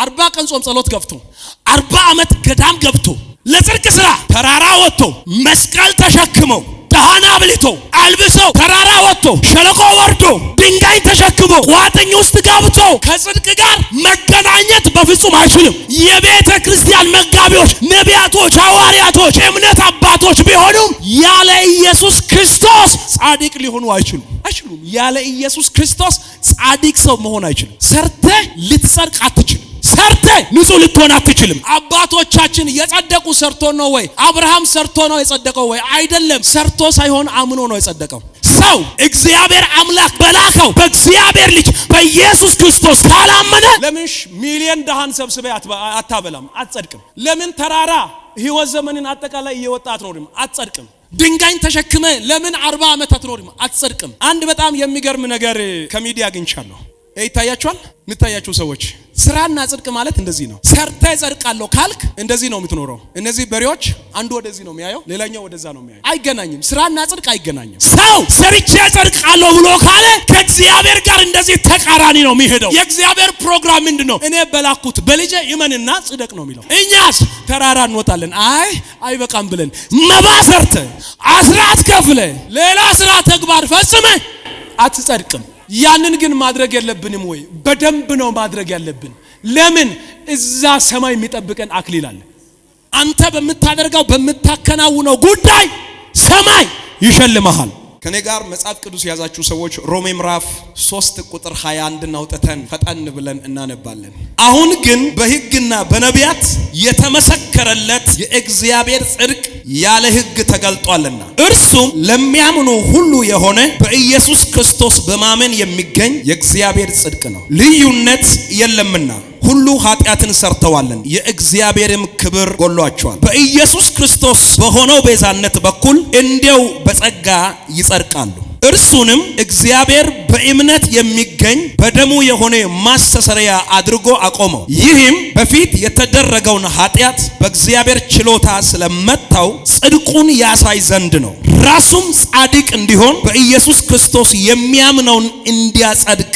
40 ቀን ጾም ጸሎት ገብቶ፣ 40 ዓመት ገዳም ገብቶ፣ ለጽድቅ ስራ ተራራ ወጥቶ፣ መስቀል ተሸክመው፣ ድሃን አብልቶ አልብሶ፣ ተራራ ወጥቶ፣ ሸለቆ ወርዶ፣ ድንጋይ ተሸክሞ፣ ቋጥኝ ውስጥ ገብቶ ከጽድቅ ጋር መገናኘት በፍጹም አይችልም። የቤተ ክርስቲያን መጋቢዎች፣ ነቢያቶች፣ ሐዋርያቶች፣ የእምነት አባቶች ቢሆኑም ያለ ኢየሱስ ክርስቶስ ጻድቅ ሊሆኑ አይችሉም፣ አይችሉም። ያለ ኢየሱስ ክርስቶስ ጻድቅ ሰው መሆን አይችልም። ሰርተህ ልትጸድቅ አትችልም። ሰርተህ ንጹህ ልትሆን አትችልም። አባቶቻችን የጸደቁ ሰርቶ ነው ወይ? አብርሃም ሰርቶ ነው የጸደቀው ወይ? አይደለም። ሰርቶ ሳይሆን አምኖ ነው የጸደቀው። ሰው እግዚአብሔር አምላክ በላከው በእግዚአብሔር ልጅ በኢየሱስ ክርስቶስ ካላመነ ለምን ሚሊየን ድሃን ሰብስበህ አታበላም? አትጸድቅም። ለምን ተራራ ህይወት ዘመንን አጠቃላይ እየወጣ አትኖርም? አትጸድቅም። ድንጋይን ተሸክመህ ለምን 40 ዓመት አትኖርም? አትጸድቅም። አንድ በጣም የሚገርም ነገር ከሚዲያ አግኝቻለሁ። ይታያችኋል። የምታያችሁ ሰዎች፣ ስራና ጽድቅ ማለት እንደዚህ ነው። ሰርተህ እጸድቃለሁ ካልክ እንደዚህ ነው የምትኖረው። እነዚህ በሬዎች አንዱ ወደዚህ ነው የሚያየው፣ ሌላኛው ወደዛ ነው የሚያየው። አይገናኝም። ስራና ጽድቅ አይገናኝም። ሰው ሰርቼ እጸድቃለሁ ብሎ ካለ ከእግዚአብሔር ጋር እንደዚህ ተቃራኒ ነው የሚሄደው። የእግዚአብሔር ፕሮግራም ምንድን ነው? እኔ በላኩት በልጄ እመንና ጽደቅ ነው የሚለው። እኛስ ተራራ እንወጣለን። አይ አይበቃም ብለን መባ ሰርተህ፣ አስራት ከፍለህ፣ ሌላ ስራ ተግባር ፈጽመህ አትጸድቅም። ያንን ግን ማድረግ የለብንም ወይ? በደንብ ነው ማድረግ ያለብን። ለምን? እዛ ሰማይ የሚጠብቀን አክሊል አለ። አንተ በምታደርገው በምታከናውነው ጉዳይ ሰማይ ይሸልመሃል። ከኔ ጋር መጽሐፍ ቅዱስ የያዛችሁ ሰዎች ሮሜ ምዕራፍ 3 ቁጥር 21 አውጥተን ፈጠን ብለን እናነባለን። አሁን ግን በሕግና በነቢያት የተመሰከረለት የእግዚአብሔር ጽድቅ ያለ ሕግ ተገልጧልና እርሱም ለሚያምኑ ሁሉ የሆነ በኢየሱስ ክርስቶስ በማመን የሚገኝ የእግዚአብሔር ጽድቅ ነው። ልዩነት የለምና ሁሉ ኃጢአትን ሰርተዋልና የእግዚአብሔርም ክብር ጎድሏቸዋል። በኢየሱስ ክርስቶስ በሆነው ቤዛነት በኩል እንዲያው በጸጋ ይጸድቃሉ። እርሱንም እግዚአብሔር በእምነት የሚገኝ በደሙ የሆነ ማስተስረያ አድርጎ አቆመው። ይህም በፊት የተደረገውን ኃጢአት በእግዚአብሔር ችሎታ ስለመታው ጽድቁን ያሳይ ዘንድ ነው። ራሱም ጻድቅ እንዲሆን በኢየሱስ ክርስቶስ የሚያምነውን እንዲያጸድቅ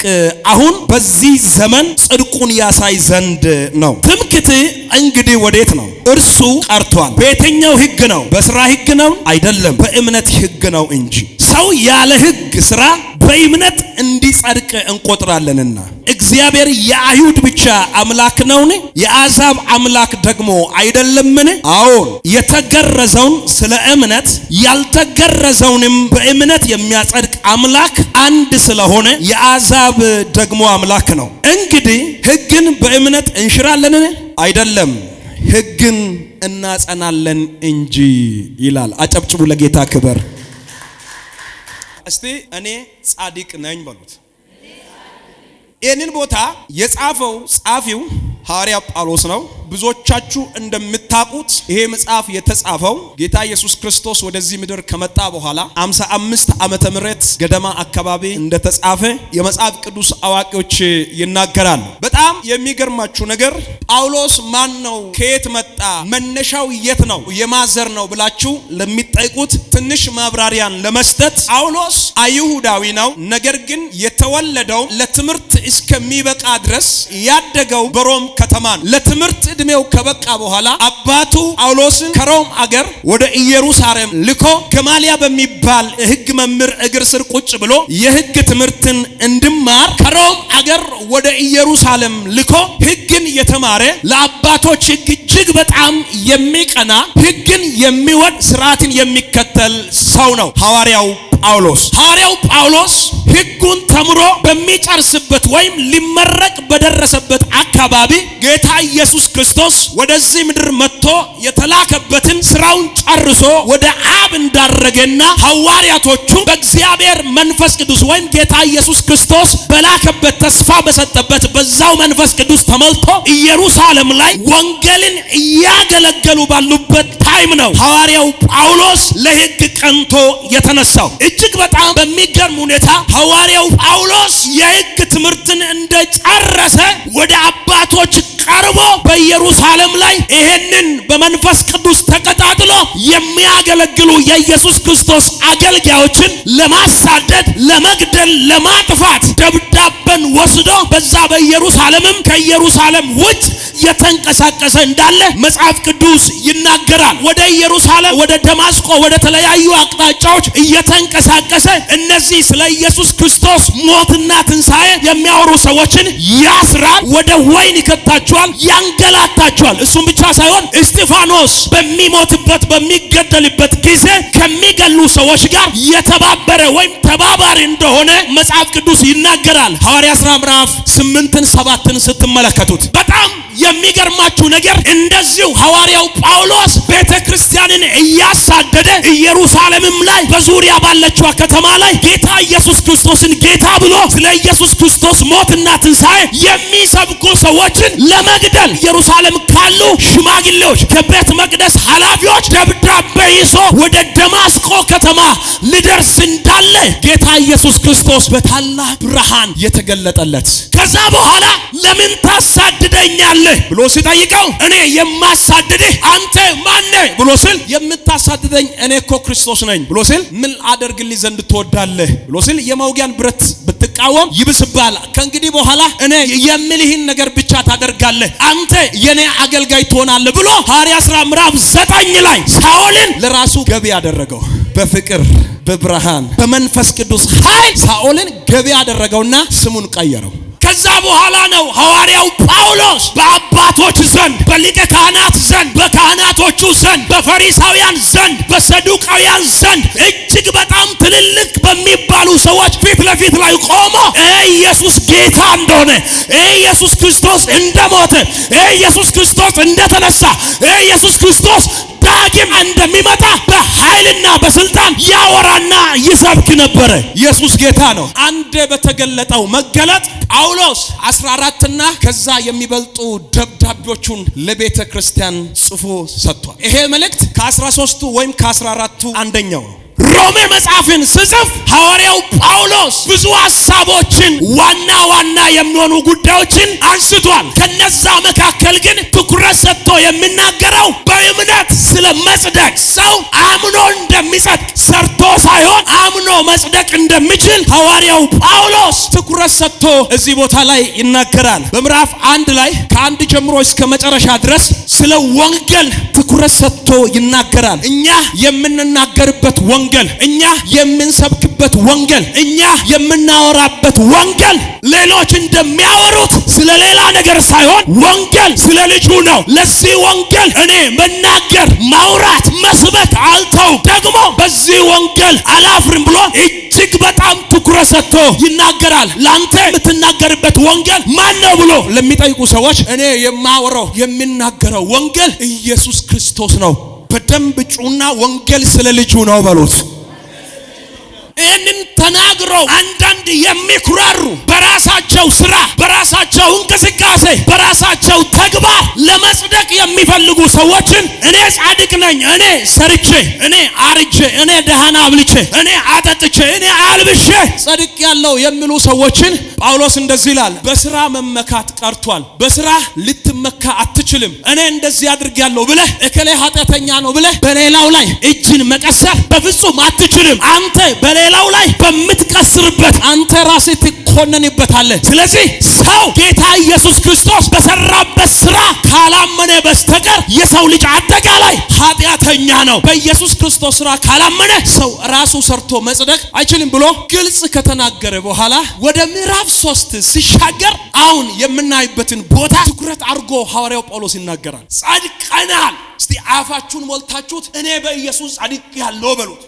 አሁን በዚህ ዘመን ጽድቁን ያሳይ ዘንድ ነው። ትምክህት እንግዲህ ወዴት ነው? እርሱ ቀርቷል። በየትኛው ሕግ ነው? በስራ ሕግ ነው? አይደለም፣ በእምነት ሕግ ነው እንጂ። ሰው ያለ ሕግ ስራ በእምነት እንዲጸድቅ እንቆጥራለንና። እግዚአብሔር የአይሁድ ብቻ አምላክ ነውን? የአሕዛብ አምላክ ደግሞ አይደለምን? አዎን፣ የተገረዘውን ስለ እምነት ያልተገረዘውንም በእምነት የሚያጸድቅ አምላክ አንድ ስለሆነ የአሕዛብ ደግሞ አምላክ ነው። እንግዲህ ሕግን በእምነት እንሽራለንን? አይደለም፣ ሕግን እናጸናለን እንጂ ይላል። አጨብጭቡ ለጌታ ክብር። እስቲ እኔ ጻድቅ ነኝ በሉት። ይህንን ቦታ የጻፈው ጸሐፊው ሐዋርያ ጳውሎስ ነው። ብዙዎቻችሁ እንደምታውቁት ይሄ መጽሐፍ የተጻፈው ጌታ ኢየሱስ ክርስቶስ ወደዚህ ምድር ከመጣ በኋላ 55 ዓመተ ምህረት ገደማ አካባቢ እንደተጻፈ የመጽሐፍ ቅዱስ አዋቂዎች ይናገራሉ። በጣም የሚገርማችሁ ነገር ጳውሎስ ማን ነው? ከየት መጣ? መነሻው የት ነው? የማን ዘር ነው ብላችሁ ለሚጠይቁት ትንሽ ማብራሪያን ለመስጠት፣ ጳውሎስ አይሁዳዊ ነው። ነገር ግን የተወለደው፣ ለትምህርት እስከሚበቃ ድረስ ያደገው በሮም ከተማ ነው። ለትምህርት እድሜው ከበቃ በኋላ አባቱ ጳውሎስን ከሮም አገር ወደ ኢየሩሳሌም ልኮ ገማልያ በሚባል ሕግ መምህር እግር ስር ቁጭ ብሎ የሕግ ትምህርትን እንዲማር ከሮም አገር ወደ ኢየሩሳሌም ልኮ ሕግን የተማረ፣ ለአባቶች ሕግ እጅግ በጣም የሚቀና፣ ሕግን የሚወድ፣ ስርዓትን የሚከተል ሰው ነው ሐዋርያው ጳውሎስ። ሐዋርያው ጳውሎስ ሕጉን ተምሮ በሚጨርስበት ወይም ሊመረቅ በደረሰበት አካባቢ ጌታ ኢየሱስ ክርስቶስ ወደዚህ ምድር መጥቶ የተላከበትን ስራውን ጨርሶ ወደ አብ እንዳረገና ሐዋርያቶቹ በእግዚአብሔር መንፈስ ቅዱስ ወይም ጌታ ኢየሱስ ክርስቶስ በላከበት፣ ተስፋ በሰጠበት በዛው መንፈስ ቅዱስ ተሞልቶ ኢየሩሳሌም ላይ ወንጌልን እያገለገሉ ባሉበት time ነው ሐዋርያው ጳውሎስ ለሕግ ቀንቶ የተነሳው። እጅግ በጣም በሚገርም ሁኔታ ሐዋርያው ጳውሎስ የሕግ ትምህርትን እንደጨረሰ ወደ አባቶች ቀርቦ በኢየሩሳሌም ላይ ይሄንን በመንፈስ ቅዱስ ተቀጣጥሎ የሚያገለግሉ የኢየሱስ ክርስቶስ አገልጋዮችን ለማሳደድ፣ ለመግደል፣ ለማጥፋት ደብዳቤን ወስዶ በዛ በኢየሩሳሌምም ከኢየሩሳሌም ውጭ የተንቀሳቀሰ እንዳለ መጽሐፍ ቅዱስ ይናገራል። ወደ ኢየሩሳሌም፣ ወደ ደማስቆ፣ ወደ ተለያዩ አቅጣጫዎች እየተንቀሳቀሰ እነዚህ ስለ ኢየሱስ ክርስቶስ ሞትና ትንሣኤ የሚያወሩ ሰዎችን ያስራል፣ ወደ ወይን ይከታቸዋል፣ ያንገላታቸዋል። እሱም ብቻ ሳይሆን እስጢፋኖስ በሚሞትበት በሚገደልበት ጊዜ ከሚገሉ ሰዎች ጋር የተባበረ ወይም ተባባሪ እንደሆነ መጽሐፍ ቅዱስ ይናገራል። ሐዋርያት ሥራ ምዕራፍ 8ን 7ን ስትመለከቱት በጣም የሚገርማችሁ ነገር እንደዚሁ ሐዋርያው ጳውሎስ ቤተክርስቲያንን እያሳደደ ኢየሩሳሌምም ላይ በዙሪያ ባለችው ከተማ ላይ ጌታ ኢየሱስ ክርስቶስን ጌታ ብሎ ስለ ኢየሱስ ክርስቶስ ሞትና ትንሣኤ የሚሰብኩ ሰዎችን ለመግደል ኢየሩሳሌም ካሉ ሽማግሌዎች ከቤተ መቅደስ ኃላፊዎች ደብዳቤ ይዞ ወደ ደማስቆ ከተማ ሊደርስ እንዳለ ጌታ ኢየሱስ ክርስቶስ በታላቅ ብርሃን የተገለጠለት። ከዛ በኋላ ለምን ታሳድደኛለህ ብሎ ሲጠይቀው እኔ የማሳድድህ አንተ ማነህ ብሎ ሲል የምታሳድደኝ እኔ እኮ ክርስቶስ ነኝ ብሎ ሲል ምን አደርግልህ ዘንድ ትወዳለህ ብሎ ሲል የመውጊያን ብረት ብትቃወም ይብስብሃል፣ ከእንግዲህ በኋላ እኔ የምልህን ነገር ብቻ ታደርጋለህ፣ አንተ የኔ አገልጋይ ትሆናለህ ብሎ ሐዋርያት ሥራ ምዕራፍ 9 ላይ ሳኦልን ለራሱ ገቢ ያደረገው በፍቅር በብርሃን በመንፈስ ቅዱስ ኃይል ሳኦልን ገቢ ያደረገውና ስሙን ቀየረው። ከዛ በኋላ ነው ሐዋርያው ጳውሎስ በአባቶች ዘንድ፣ በሊቀ ካህናት ዘንድ፣ በካህናቶቹ ዘንድ፣ በፈሪሳውያን ዘንድ፣ በሰዱቃውያን ዘንድ እጅግ በጣም ትልልቅ በሚባሉ ሰዎች ፊት ለፊት ላይ ቆሞ ኢየሱስ ጌታ እንደሆነ፣ ኢየሱስ ክርስቶስ እንደሞተ፣ ኢየሱስ ክርስቶስ እንደተነሳ፣ ኢየሱስ ክርስቶስ ዳግም እንደሚመጣ በኃይልና በስልጣን ያወራና ይሰብክ ነበር። ኢየሱስ ጌታ ነው። አንዴ በተገለጠው መገለጥ ጳውሎስ 14 እና ከዛ የሚበልጡ ደብዳቤዎቹን ለቤተ ክርስቲያን ጽፎ ሰጥቷል። ይሄ መልእክት ከ13ቱ ወይም ከ14ቱ አንደኛው ነው። ሮሜ መጽሐፍን ስጽፍ ሐዋርያው ጳውሎስ ብዙ ሐሳቦችን ዋና ዋና የሚሆኑ ጉዳዮችን አንስቷል። ከነዛ መካከል ግን ትኩረት ሰጥቶ የሚናገረው በእምነት ስለ መጽደቅ፣ ሰው አምኖ እንደሚጸድቅ ሰርቶ ሳይሆን አምኖ መጽደቅ እንደሚችል ሐዋርያው ጳውሎስ ትኩረት ሰጥቶ እዚህ ቦታ ላይ ይናገራል። በምዕራፍ 1 ላይ ከአንድ ጀምሮ እስከ መጨረሻ ድረስ ስለ ወንጌል ትኩረት ሰጥቶ ይናገራል። እኛ የምንናገርበት ወንጌል፣ እኛ የምንሰብክበት ወንጌል፣ እኛ የምናወራበት ወንጌል ሌሎች እንደሚያወሩት ስለ ሌላ ነገር ሳይሆን ወንጌል ስለ ልጁ ነው። ለዚህ ወንጌል እኔ መናገር፣ ማውራት፣ መስበክ አልተውም፣ ደግሞ በዚህ ወንጌል አላፍርም ብሎ እጅግ በጣም ትኩረት ሰጥቶ ይናገራል። ላንተ የምትናገርበት ወንጌል ማን ነው ብሎ ለሚጠይቁ ሰዎች እኔ የማወራው የሚናገረው ወንጌል ኢየሱስ ክርስቶስ ነው። በደንብ ጩና ወንጌል ስለ ልጁ ነው በሉት። ይህንን ተናግረው አንዳንድ የሚኩራሩ በራሳቸው ስራ፣ በራሳቸው እንቅስቃሴ፣ በራሳቸው ተግባር ለመጽደቅ የሚፈልጉ ሰዎችን እኔ ጻድቅ ነኝ፣ እኔ ሰርቼ፣ እኔ አርጄ፣ እኔ ደሃን አብልቼ፣ እኔ አጠጥቼ፣ እኔ አልብሼ ጸድቅ ያለው የሚሉ ሰዎችን ጳውሎስ እንደዚህ ይላል፣ በስራ መመካት ቀርቷል። በስራ ልትመካ አትችልም። እኔ እንደዚህ አድርጌያለሁ ብለህ እከሌ ኃጢአተኛ ነው ብለህ በሌላው ላይ እጅን መቀሰር በፍጹም አትችልም። አንተ በሌላው ላይ በምትቀስርበት አንተ ራስህ ትኮነንበታለህ። ስለዚህ ሰው ጌታ ኢየሱስ ክርስቶስ በሰራበት ስራ ካላመነ በስተቀር የሰው ልጅ አጠቃላይ ኃጢአተኛ ነው። በኢየሱስ ክርስቶስ ስራ ካላመነ ሰው ራሱ ሰርቶ መጽደቅ አይችልም ብሎ ግልጽ ከተናገረ በኋላ ወደ ምዕራፍ 3 ሲሻገር አሁን የምናይበትን ቦታ ትኩረት አድርጎ ሐዋርያው ጳውሎስ ይናገራል። ጸድቀናል። እስቲ አፋችሁን ሞልታችሁት እኔ በኢየሱስ ጸድቄአለሁ በሉት።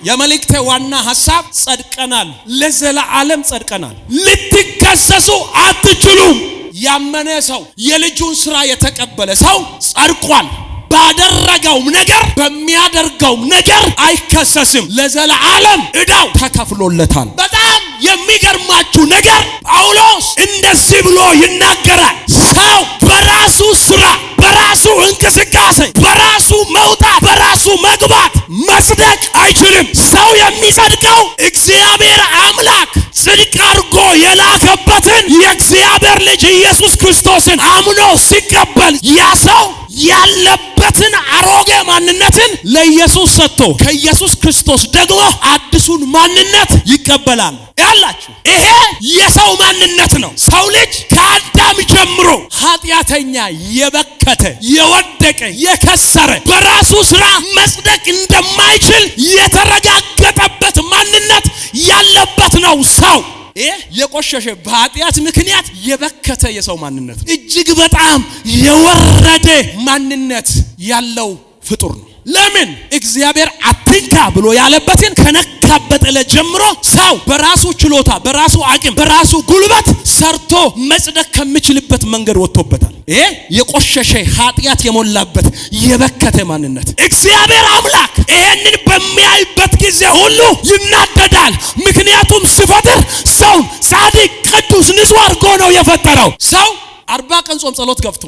የመልእክቴ ዋና ሐሳብ ጸድቀናል፣ ለዘላለም ጸድቀናል። ልትከሰሱ አትችሉም። ያመነ ሰው የልጁን ስራ የተቀበለ ሰው ጸድቋል። ባደረገውም ነገር በሚያደርገውም ነገር አይከሰስም። ለዘላለም ዕዳው ተከፍሎለታል። በጣም የሚገርማችሁ ነገር ጳውሎስ እንደዚህ ብሎ ይናገራል። ሰው በራሱ ስራ፣ በራሱ እንቅስቃሴ፣ በራሱ መውጣት፣ በራሱ መግባት መጽደቅ አይችልም። ሰው የሚጸድቀው እግዚአብሔር አምላክ ጽድቅ አድርጎ የላከበትን የእግዚአብሔር ልጅ ኢየሱስ ክርስቶስን አምኖ ሲቀበል ያ ሰው ያለበትን አሮጌ ማንነትን ለኢየሱስ ሰጥቶ ከኢየሱስ ክርስቶስ ደግሞ አዲሱን ማንነት ይቀበላል። ያላችሁ ይሄ የሰው ማንነት ነው። ሰው ልጅ ከአዳም ጀምሮ ኃጢአተኛ፣ የበከተ፣ የወደቀ፣ የከሰረ፣ በራሱ ስራ መጽደቅ እንደማይችል የተረጋገጠበት ማንነት ያለበት ነው ሰው። ይሄ የቆሸሸ በኃጢአት ምክንያት የበከተ የሰው ማንነት ነው። እጅግ በጣም የወረደ ማንነት ያለው ፍጡር ነው። ለምን እግዚአብሔር አትንካ ብሎ ያለበትን ከነካበት ዕለት ጀምሮ ሰው በራሱ ችሎታ፣ በራሱ አቅም፣ በራሱ ጉልበት ሰርቶ መጽደቅ ከሚችልበት መንገድ ወጥቶበታል። ይሄ የቆሸሸ ኃጢአት የሞላበት የበከተ ማንነት። እግዚአብሔር አምላክ ይሄንን በሚያይበት ጊዜ ሁሉ ይናደዳል። ምክንያቱም ሲፈጥር ሰውን ጻድቅ፣ ቅዱስ፣ ንጹሕ አድርጎ ነው የፈጠረው። ሰው 40 ቀን ጾም ጸሎት ገብቶ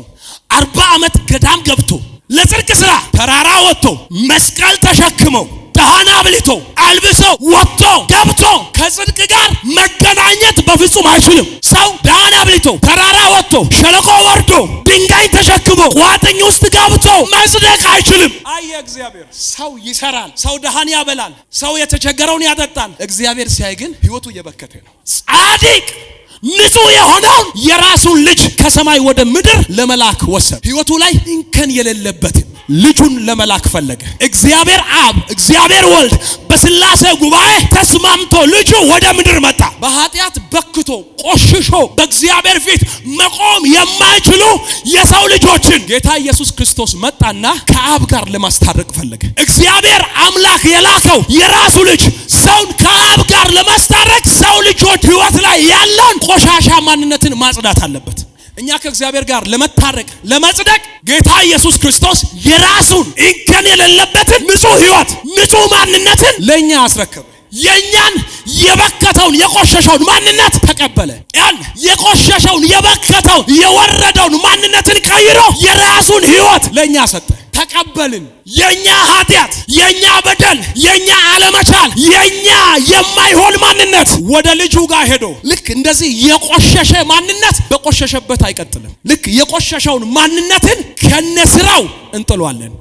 40 ዓመት ገዳም ገብቶ ለጽድቅ ስራ ተራራ ወጥቶ መስቀል ተሸክመው ደሃን አብልቶ አልብሶ ወጥቶ ገብቶ ከጽድቅ ጋር መገናኘት በፍጹም አይችልም። ሰው ደሃን አብልቶ ተራራ ወጥቶ ሸለቆ ወርዶ ድንጋይ ተሸክሞ ቋጥኝ ውስጥ ገብቶ መጽደቅ አይችልም። አየ እግዚአብሔር ሰው ይሰራል፣ ሰው ደሃን ያበላል፣ ሰው የተቸገረውን ያጠጣል። እግዚአብሔር ሲያይ ግን ህይወቱ እየበከተ ነው። ጻድቅ ንጹሕ የሆነውን የራሱን ልጅ ከሰማይ ወደ ምድር ለመላክ ወሰነ። ህይወቱ ላይ እንከን የሌለበትን ልጁን ለመላክ ፈለገ። እግዚአብሔር አብ፣ እግዚአብሔር ወልድ በስላሴ ጉባኤ ተስማምቶ ልጁ ወደ ምድር መጣ። በኃጢአት በክቶ ቆሽሾ በእግዚአብሔር ፊት መቆም የማይችሉ የሰው ልጆችን ጌታ ኢየሱስ ክርስቶስ መጣና ከአብ ጋር ለማስታረቅ ፈለገ። እግዚአብሔር አምላክ የላከው የራሱ ልጅ ሰውን ከአብ ጋር ለማስታረቅ ሰው ልጆች ህይወት ላይ ያለውን ቆሻሻ ማንነትን ማጽዳት አለበት። እኛ ከእግዚአብሔር ጋር ለመታረቅ ለመጽደቅ ጌታ ኢየሱስ ክርስቶስ የራሱን እንከን የሌለበትን ንጹሕ ህይወት ንጹሕ ማንነትን ለኛ አስረከበ። የኛን የበከተውን የቆሸሸውን ማንነት ተቀበለ። ያን የቆሸሸውን የበከተውን የወረደውን ማንነትን ቀይሮ የራሱን ህይወት ለኛ ሰጠ። ተቀበልን። የኛ ኃጢአት፣ የኛ በደል፣ የኛ አለመቻል፣ የኛ የማይሆን ማንነት ወደ ልጁ ጋር ሄዶ ልክ እንደዚህ የቆሸሸ ማንነት በቆሸሸበት አይቀጥልም። ልክ የቆሸሸውን ማንነትን ከነስራው እንጥሏለን።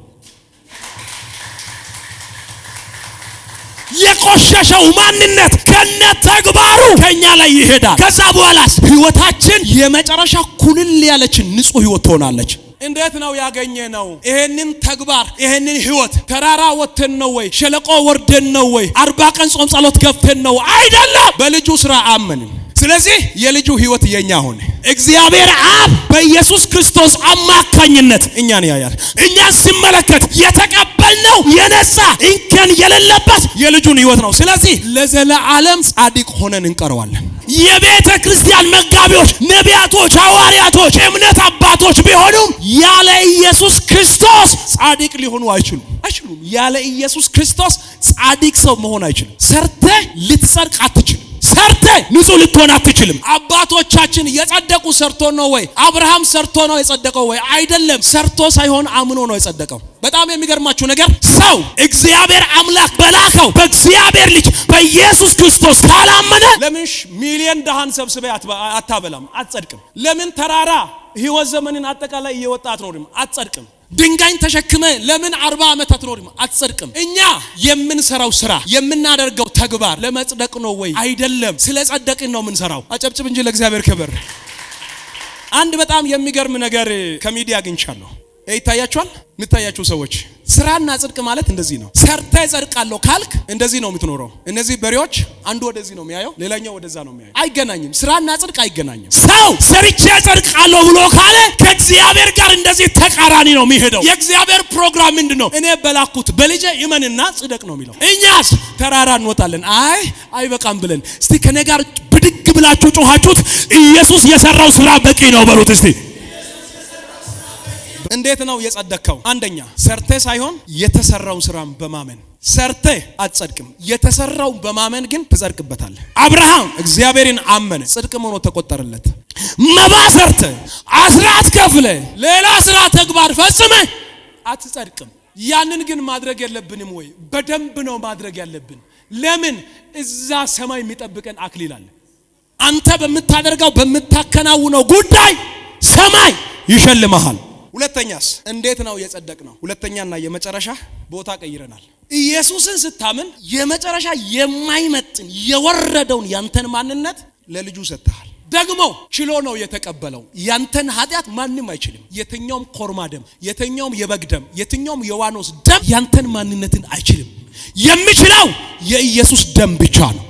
የቆሸሸው ማንነት ከነ ተግባሩ ከኛ ላይ ይሄዳል። ከዛ በኋላስ ህይወታችን የመጨረሻ ኩልል ያለች ንጹህ ህይወት ትሆናለች። እንዴት ነው ያገኘነው? ይሄንን ተግባር ይሄንን ህይወት ተራራ ወጥተን ነው ወይ? ሸለቆ ወርደን ነው ወይ? 40 ቀን ጾም ጸሎት ገብተን ነው? አይደለም። በልጁ ስራ አመንን። ስለዚህ የልጁ ህይወት የኛ ሆነ። እግዚአብሔር አብ በኢየሱስ ክርስቶስ አማካኝነት እኛን ያያል። እኛን ሲመለከት የተቀበልነው የነጻ እንከን የሌለበት የልጁን ህይወት ነው። ስለዚህ ለዘለዓለም ጻድቅ ሆነን እንቀረዋለን። የቤተ ክርስቲያን መጋቢዎች፣ ነቢያቶች፣ ሐዋርያቶች፣ የእምነት አባቶች ቢሆኑም ያለ ኢየሱስ ክርስቶስ ጻድቅ ሊሆኑ አይችሉም አይችሉም። ያለ ኢየሱስ ክርስቶስ ጻድቅ ሰው መሆን አይችልም። ሰርተህ ልትጸድቅ አትችልም። ሰርተህ ንጹህ ልትሆን አትችልም። አባቶቻችን የጸደቁ ሰርቶ ነው ወይ? አብርሃም ሰርቶ ነው የጸደቀው ወይ? አይደለም። ሰርቶ ሳይሆን አምኖ ነው የጸደቀው። በጣም የሚገርማችሁ ነገር ሰው እግዚአብሔር አምላክ በላከው በእግዚአብሔር ልጅ በኢየሱስ ክርስቶስ ካላመነ ለምን ሚሊየን ድሃን ሰብስበህ አታበላም? አትጸድቅም። ለምን ተራራ ህይወት ዘመንን አጠቃላይ እየወጣ አትኖርም? አትጸድቅም። ድንጋይን ተሸክመ ለምን 40 ዓመት አትኖርም? አትጸድቅም። እኛ የምንሰራው ስራ የምናደርገው ተግባር ለመጽደቅ ነው ወይ? አይደለም። ስለ ጸደቅን ነው የምንሰራው። አጨብጭብ እንጂ ለእግዚአብሔር ክብር። አንድ በጣም የሚገርም ነገር ከሚዲያ አግኝቻለሁ። ይታያችኋል። የምታያችሁ ሰዎች ስራና ጽድቅ ማለት እንደዚህ ነው። ሰርተ ጸድቃለሁ ካልክ እንደዚህ ነው የምትኖረው። እነዚህ በሬዎች አንዱ ወደዚህ ነው የሚያየው፣ ሌላኛው ወደዛ ነው የሚያየው። አይገናኝም። ስራና ጽድቅ አይገናኝም። ሰው ሰርቼ ጸድቃለሁ ብሎ ካለ ከእግዚአብሔር ጋር እንደዚህ ተቃራኒ ነው የሚሄደው። የእግዚአብሔር ፕሮግራም ምንድን ነው? እኔ በላኩት በልጄ እመንና ጽደቅ ነው የሚለው። እኛስ ተራራ እንወጣለን፣ አይ አይበቃም ብለን። እስቲ ከኔ ጋር ብድግ ብላችሁ ጮኻችሁት ኢየሱስ የሰራው ስራ በቂ ነው በሉት እስቲ። እንዴት ነው የጸደቅከው? አንደኛ ሰርተ ሳይሆን የተሰራውን ስራን በማመን። ሰርተ አትጸድቅም፣ የተሰራውን በማመን ግን ትጸድቅበታለህ። አብርሃም እግዚአብሔርን አመነ፣ ጽድቅም ሆኖ ተቆጠረለት። መባ ሰርተ አስራት ከፍለ ሌላ ስራ ተግባር ፈጽመ አትጸድቅም። ያንን ግን ማድረግ የለብንም ወይ? በደንብ ነው ማድረግ ያለብን። ለምን? እዛ ሰማይ የሚጠብቀን አክሊል አለ። አንተ በምታደርገው በምታከናውነው ጉዳይ ሰማይ ይሸልመሃል። ሁለተኛስ እንዴት ነው የጸደቅ ነው? ሁለተኛና የመጨረሻ ቦታ ቀይረናል። ኢየሱስን ስታምን የመጨረሻ የማይመጥን የወረደውን ያንተን ማንነት ለልጁ ሰጥተሃል። ደግሞ ችሎ ነው የተቀበለው። ያንተን ኃጢአት ማንም አይችልም። የትኛውም ኮርማ ደም፣ የትኛውም የበግ ደም፣ የትኛውም የዋኖስ ደም ያንተን ማንነትን አይችልም። የሚችለው የኢየሱስ ደም ብቻ ነው።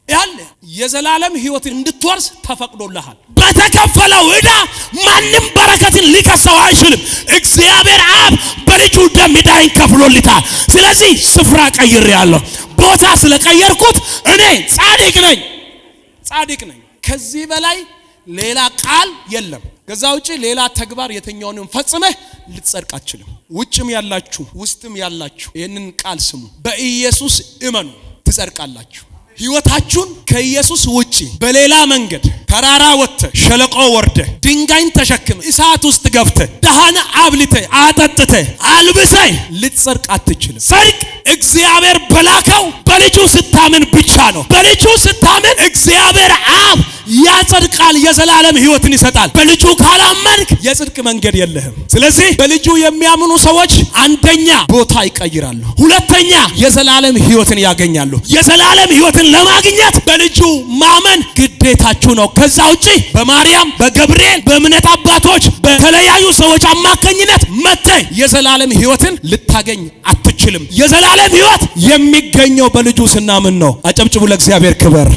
ያለ የዘላለም ሕይወትን እንድትወርስ ተፈቅዶልሃል። በተከፈለው ዕዳ ማንም በረከትን ሊከሰው አይችልም። እግዚአብሔር አብ በልጁ ደም ዕዳዬን ከፍሎልታል። ስለዚህ ስፍራ ቀይሬአለሁ። ቦታ ስለቀየርኩት እኔ ጻድቅ ነኝ፣ ጻድቅ ነኝ። ከዚህ በላይ ሌላ ቃል የለም። ከዛ ውጪ ሌላ ተግባር የትኛውንም ፈጽመህ ልትጸድቅ አትችልም። ውጭም ያላችሁ ውስጥም ያላችሁ ይህንን ቃል ስሙ። በኢየሱስ እመኑ ትጸድቃላችሁ። ሕይወታችሁን ከኢየሱስ ውጪ በሌላ መንገድ ተራራ ወጥተ፣ ሸለቆ ወርደ፣ ድንጋይን ተሸክመ፣ እሳት ውስጥ ገብተ፣ ደሃን አብልተ፣ አጠጥተ፣ አልብሰ ልትጸድቅ አትችልም። ጽድቅ እግዚአብሔር በላከው በልጁ ስታምን ብቻ ነው። በልጁ ስታምን እግዚአብሔር አብ ያጸድቃል፣ የዘላለም ሕይወትን ይሰጣል። በልጁ ካላመንክ የጽድቅ መንገድ የለህም። ስለዚህ በልጁ የሚያምኑ ሰዎች አንደኛ ቦታ ይቀይራሉ፣ ሁለተኛ የዘላለም ሕይወትን ያገኛሉ። የዘላለም ሕይወትን ለማግኘት በልጁ ማመን ግዴታችሁ ነው። ከዛ ውጪ በማርያም፣ በገብርኤል፣ በእምነት አባቶች፣ በተለያዩ ሰዎች አማካኝነት መጥተህ የዘላለም ሕይወትን ልታገኝ አትችልም። የዘላለም ሕይወት የሚገኘው በልጁ ስናምን ነው። አጨብጭቡ ለእግዚአብሔር ክብር።